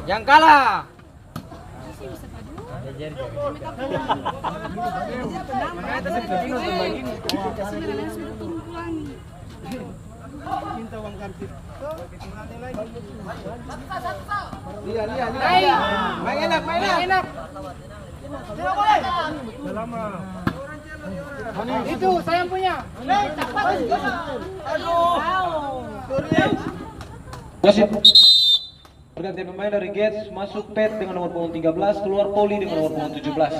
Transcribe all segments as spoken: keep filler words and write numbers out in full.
Yang kalah. Lia, lia, lia, lia. Main enak, main enak. Itu saya punya. Wasit. Pergantian pemain dari Gets, masuk Pet dengan nomor punggung tiga belas, keluar Poli dengan nomor punggung tujuh belas.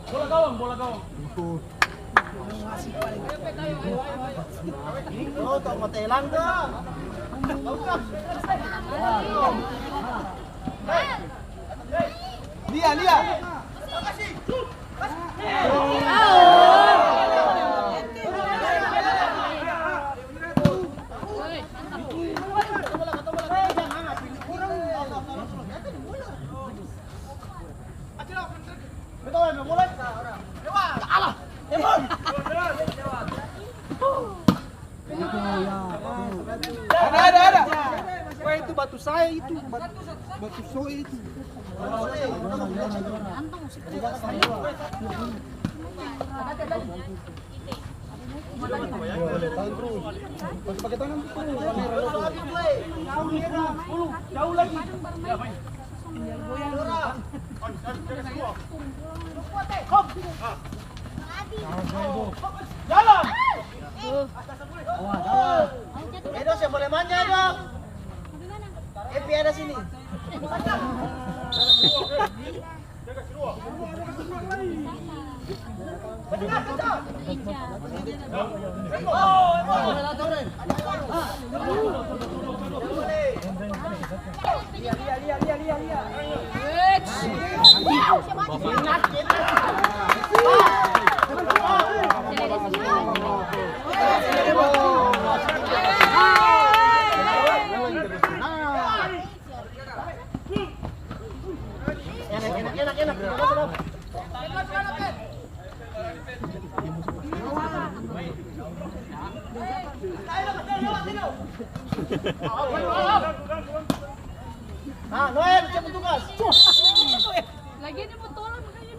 Bola gawang, bola gawang. Oh, tau matelang ka? Lia, lia. Ada, ada, ada. Wah, itu batu saya itu, batu, batu soe itu. Jalan. Edo, seng boleh manja, Edo. Epi ada sini. Ah, Noel, siap bertugas. Lagi ada motoran, makanya.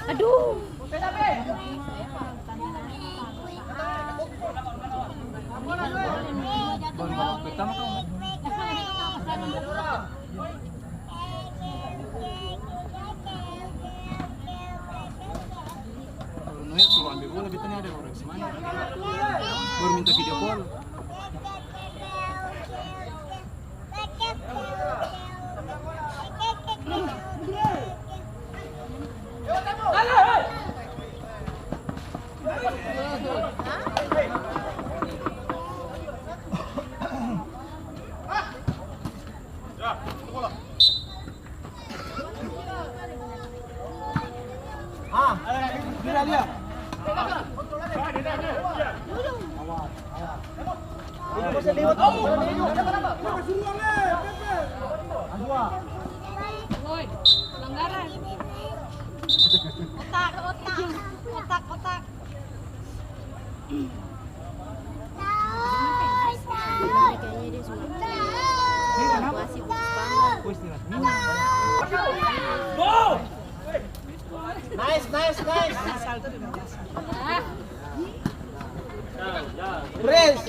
Aduh. Noel suruh ambil bola, beta ni ada orang. Baru minta video call. Ah, lia, lia. Woi, pelanggaran. Otak, otak, otak, otak. Nice, nice, nice. Press.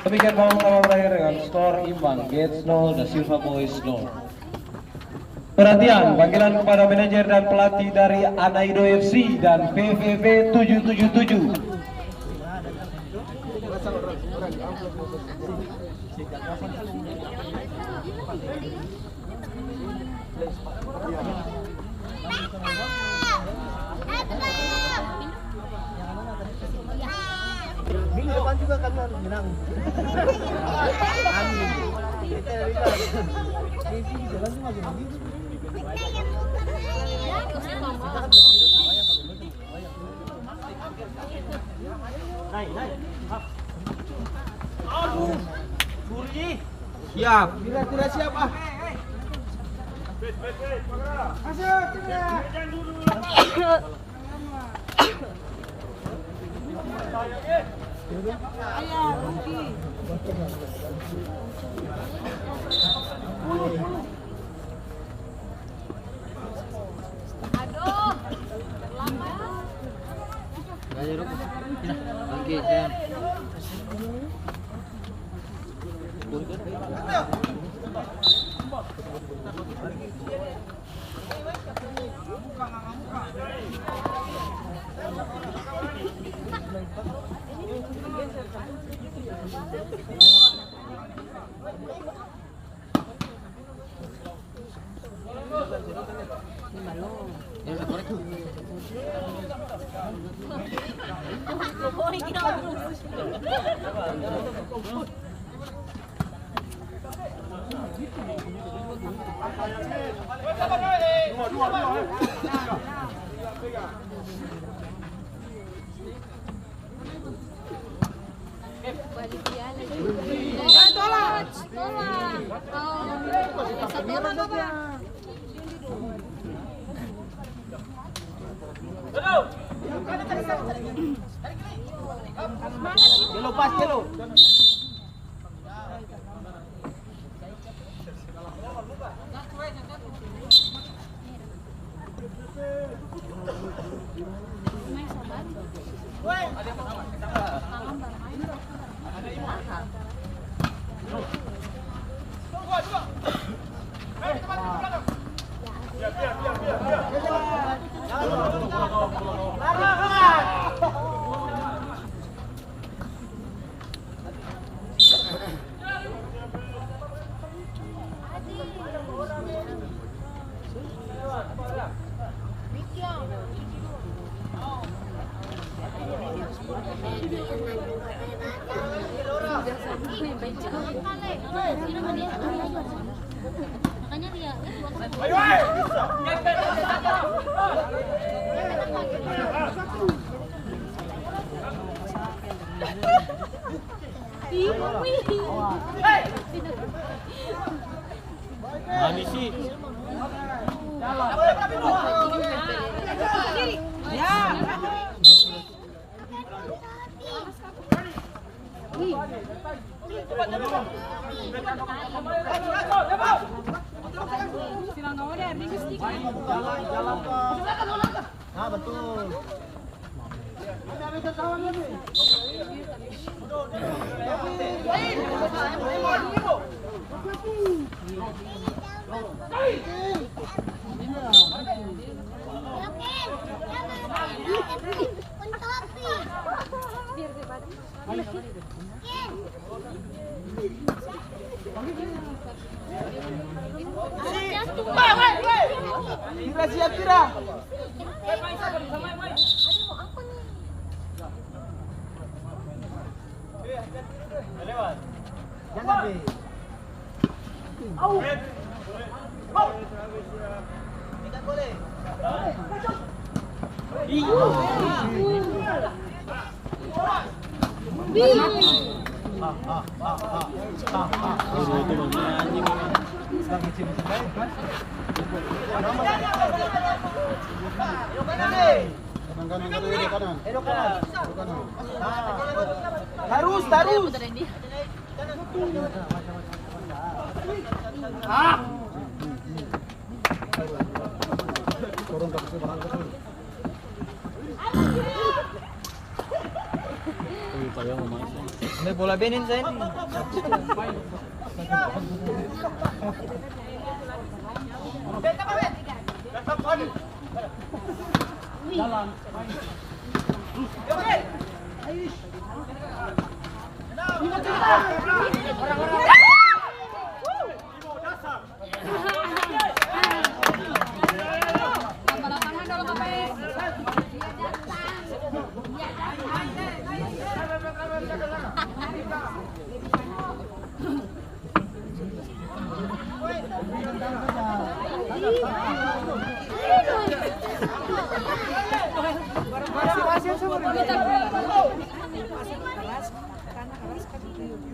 Demikian babak pertama berakhir dengan skor imbang, Gates nol, Da Silva Boys nol. Perhatian, panggilan kepada manajer dan pelatih dari Anaido F C dan P V V tujuh tujuh tujuh. Minggu depan juga kami harus menang. Amin. Di sini jalan tuh masih begitu. Naik, naik. Aduh, Surji. Siap. Kira-kira siap, ah. Masuk, kira. Dia lepas, dia lo. Manis sih. Ah, betul. Kira siap, kira. Jangan, Be. Tarus, tarus. Bola benin saya ini. Jalan.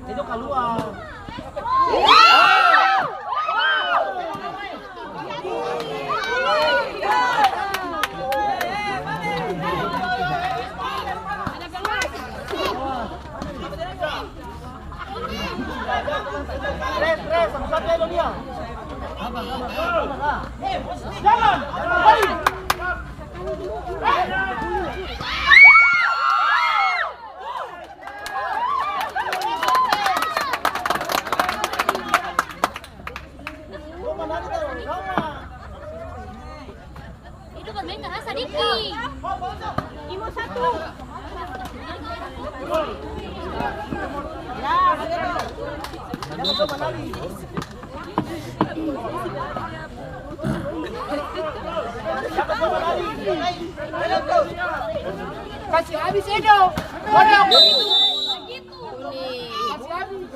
Itu kaluar. Tres, tres, satu-satu ya, Donia. Jalan. Itu bermain keras sadiki. Imo satu. Ya, begitu. Kasi abis, Edo. Kodok, begitu. Kasi abis.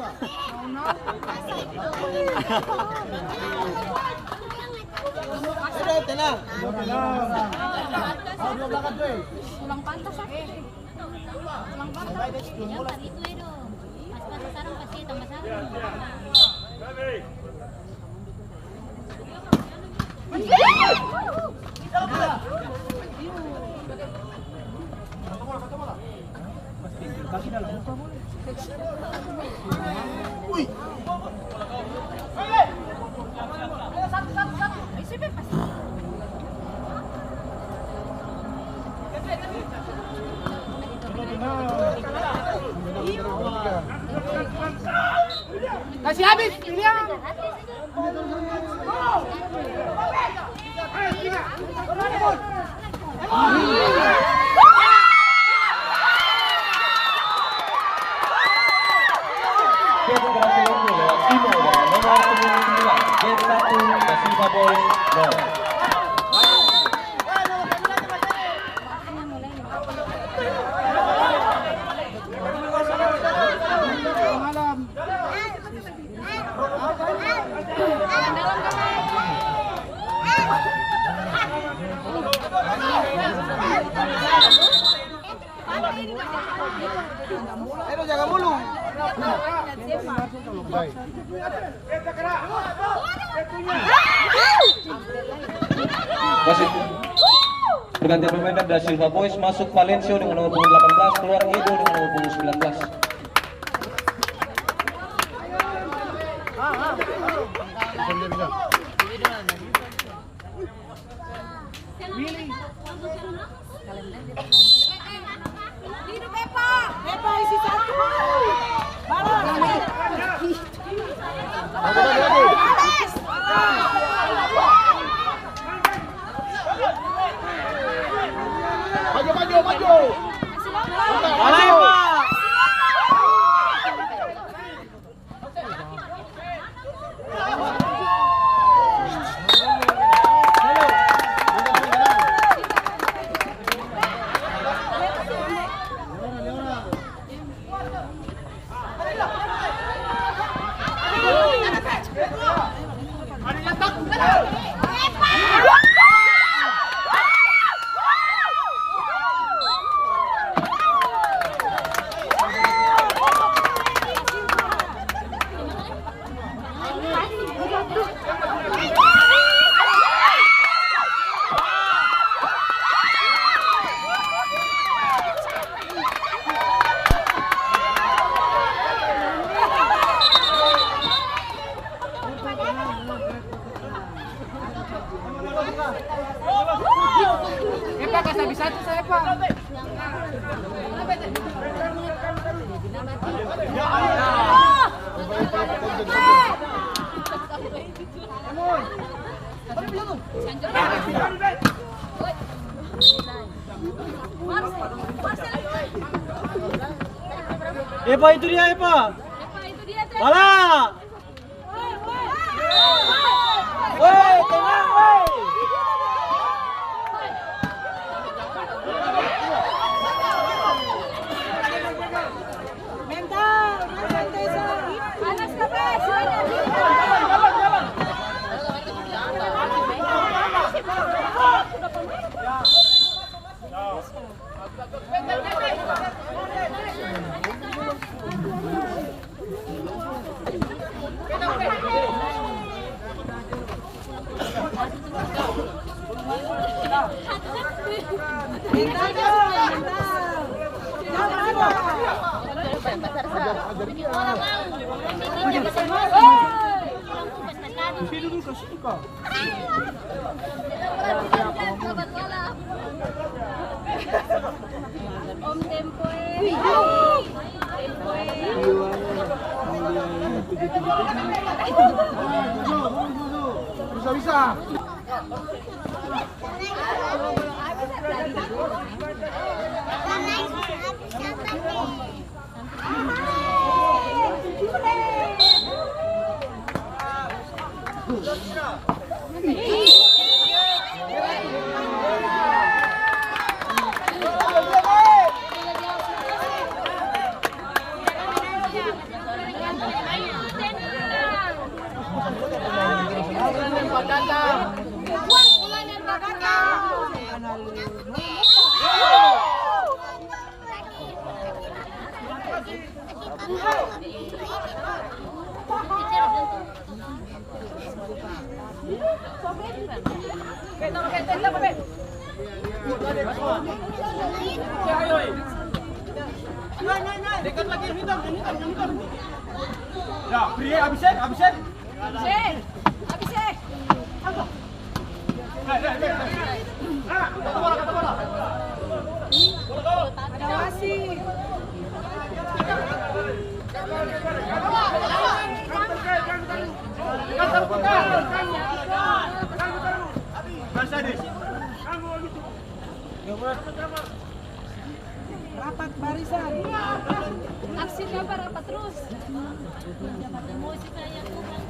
Edo, tenang. Tenang. Awas, dua belakang, cuy. Tulang pantas, ah. Tulang pantas. Yang tadi itu, Edo. Pas, pas sarang, pasti tambah sarang. Kasi abis, William. Dia berhasil unggul lewat Timo dengan nomor punggung sembilan, Gen satu, Da Silva Boys, nol. Ayo, jaga mulu. Wasit. Pergantian pemain dari Da Silva Boys, masuk Valencio dengan nomor punggung delapan belas, keluar Edo dengan nomor punggung sembilan belas. Hidup Epa! Epa isi satu! Balas! Balas! Maju, maju, maju! Kasih lompat! Maju! Satu saya, Pak. Epa, itu dia, Epa. Bala. Woi, tenang, woi. Mental, mental, Tessa. Panas, Kak, Bes. Om Tempo e. Bisa, bisa. Dekat lagi, yang hitam, yang hitam, yang hitam. Ya, Pri, Abisek, Abisek. Abisek, Abisek. Ada wasit. Rapat barisan. Aksi apa rapat terus? Emosi saya kurang.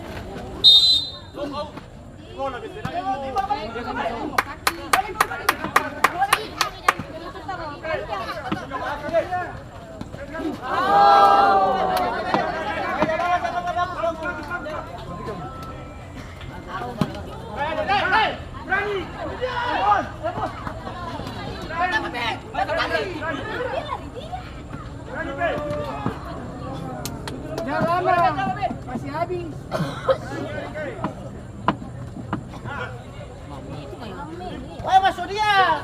Jangan lama, masih habis. Ayo, masuk dia.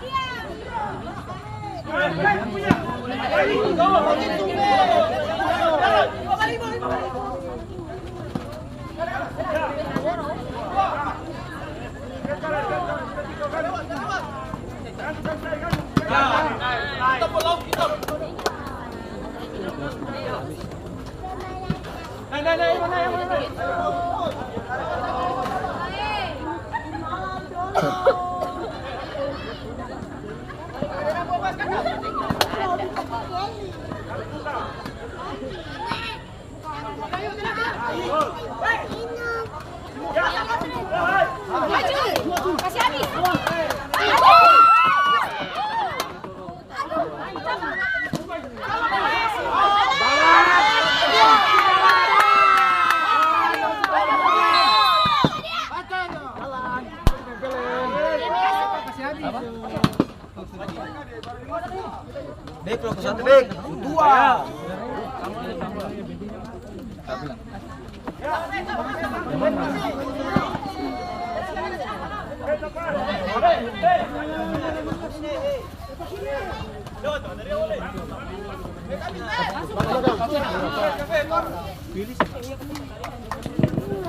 Bek, lo satu, Bek. Dua.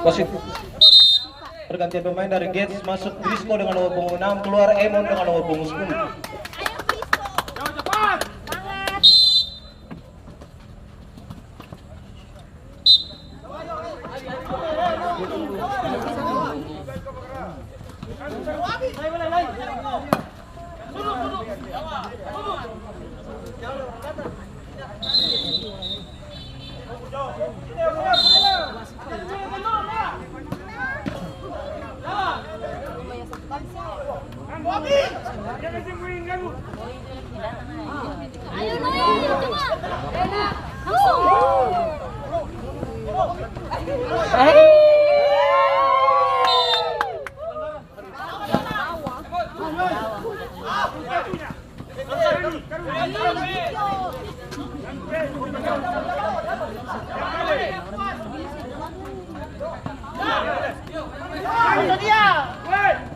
Wasit. Pergantian pemain dari Gates, masuk Drisco dengan nomor punggung enam, keluar Emon dengan nomor punggung sepuluh.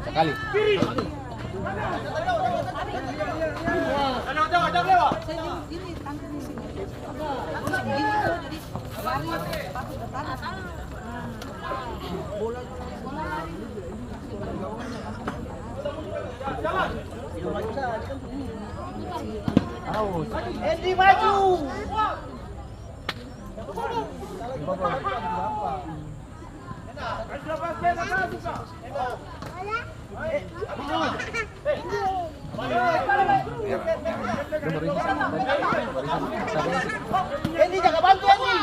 Sakali. Endi maju. Ini jaga bantu, ini.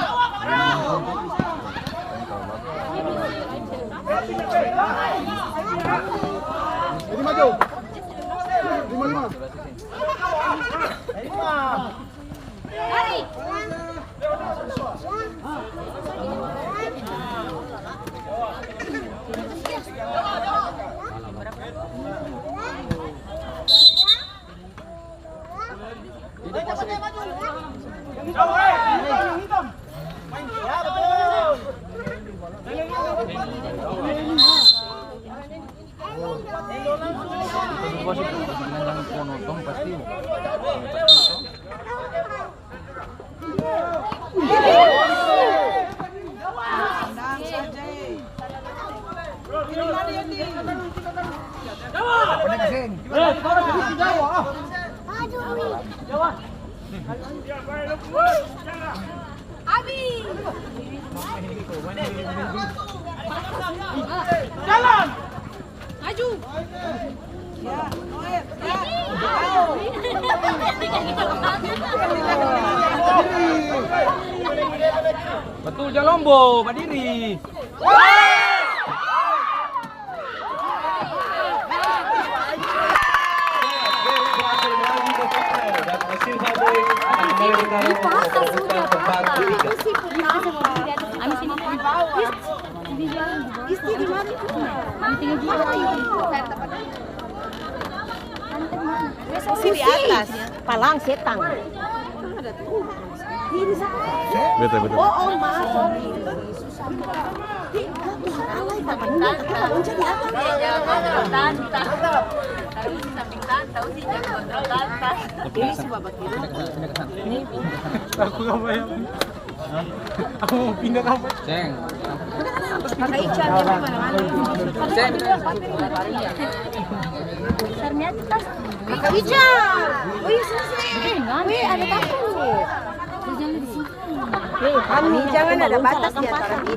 Ini maju. Lima, lima. Lima. Jalan! Maju! Batul, Jalombo, badiri. Posisi di atas. Palang setang. Beta, beta. Oh, oh, maaf, sorry. Ini si babak kiri. Aku nggak bayang. Aku mau pindah kapan? Ceng. Ceng. Ternyata Kak Ica. Wih, susah. Wih, ada tamu. Kami jangan ada batas di antara kita.